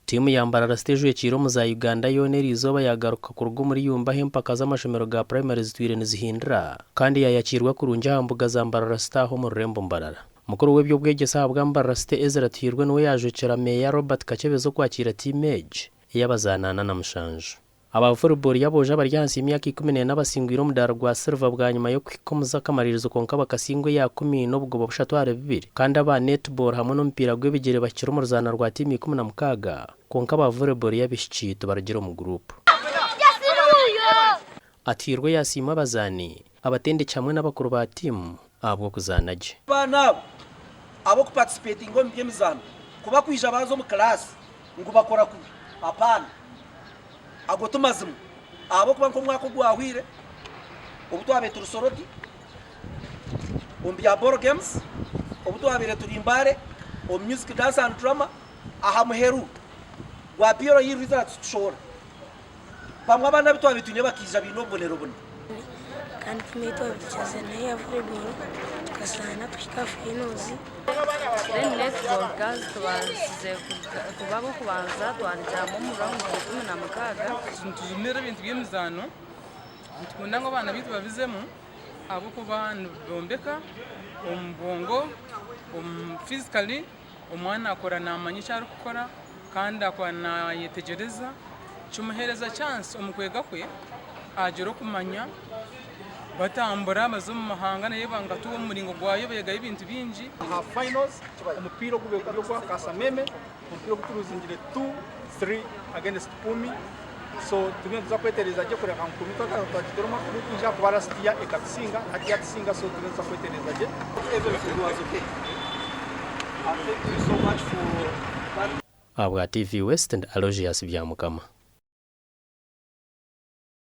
Tiimu ya Mbarara City ejwekiire omu za Uganda yoona eriizooba yaagaruka kuruga omuri Yumbe ahu empaka z'amashomero ga purayimari zitwire nizihindira kandi yaayakiirwa kurungi aha mbuga za Mbarara City aha omu rurembo Mbarara. Mukuru w'eby'obwegyese ahabwa Mbarara City Ezra Tuhiirwe niwe yaajwekyera Meeya Robert Kakyebezi okwakiira tiimu egi ey'abazaani ana na mushanju. Aba volleyball y'aboojo abari ahansi y'emyaka 14 basingwire omudaara gwa silver bwanyima y'okuhika omu z'akamaririzo kwonka bakasingwa eya kumi n'obugoba bushatu ahari bubiri kandi aba netball hamwe n'omupiira gw'ebigyere bahikire omu ruzaana rwa tiimu 16 kwonka aba volleyball y'abaishiki tibarugire omu guruupu. Atuhairwe yasiima abazaani, abatendeki hamwe n'abakuru ba tiimu ahabw'okuzaana gye. Abaana abo ab'okuparticipatinga omu by'emizaano ku bakwija baaza omu class ngu bakora kubi, apaana. Ago ti mazima ahabw'okuba nk'omwaka ogwahweire obu twabaire turi Soroti omu bya ball games, obu twabaire turi Mbale omu music, dance and drama, aha muheru gwa PLE results tushohora. Bamwe abaana abu twabaire twine bakaija baine obubonero buna. Kandi tiimu ei twabaire tukize nayo eya volleyball tukazaana tuhika aha finals. Then netball girls tubaasize kuba ab'okubanza twarugiramu omu rawundi ya 16. Nitujumira ebintu by'emizaano, nitukunda ngu abaana baitu babizemu ahabw'okuba nibombeka omu bwongo, omu physically omwana akura naamanya eki arikukora kandi akura naayetegyereza, kimuheereza chance omu kwega kwe agira okumanya, batambura baza omu mahanga nayo eba nka tour omu muringo gwayo beegayo ebintu bingi. Aha finals omupiira ogubaire guri ogwa Kasameme omupiira ogu turuzingire 2, 3 against Kumi so turiyo nituza kwetereza gye kureka ngu Kumi twagitera omwaka ogurikwija ahakuba last year ekatusinga hati yatusinga so turiyo nituza kwetereza gye. Everything was okay and thank you so much for that. Ahabwa TV West ndi Aloysius Byamukama.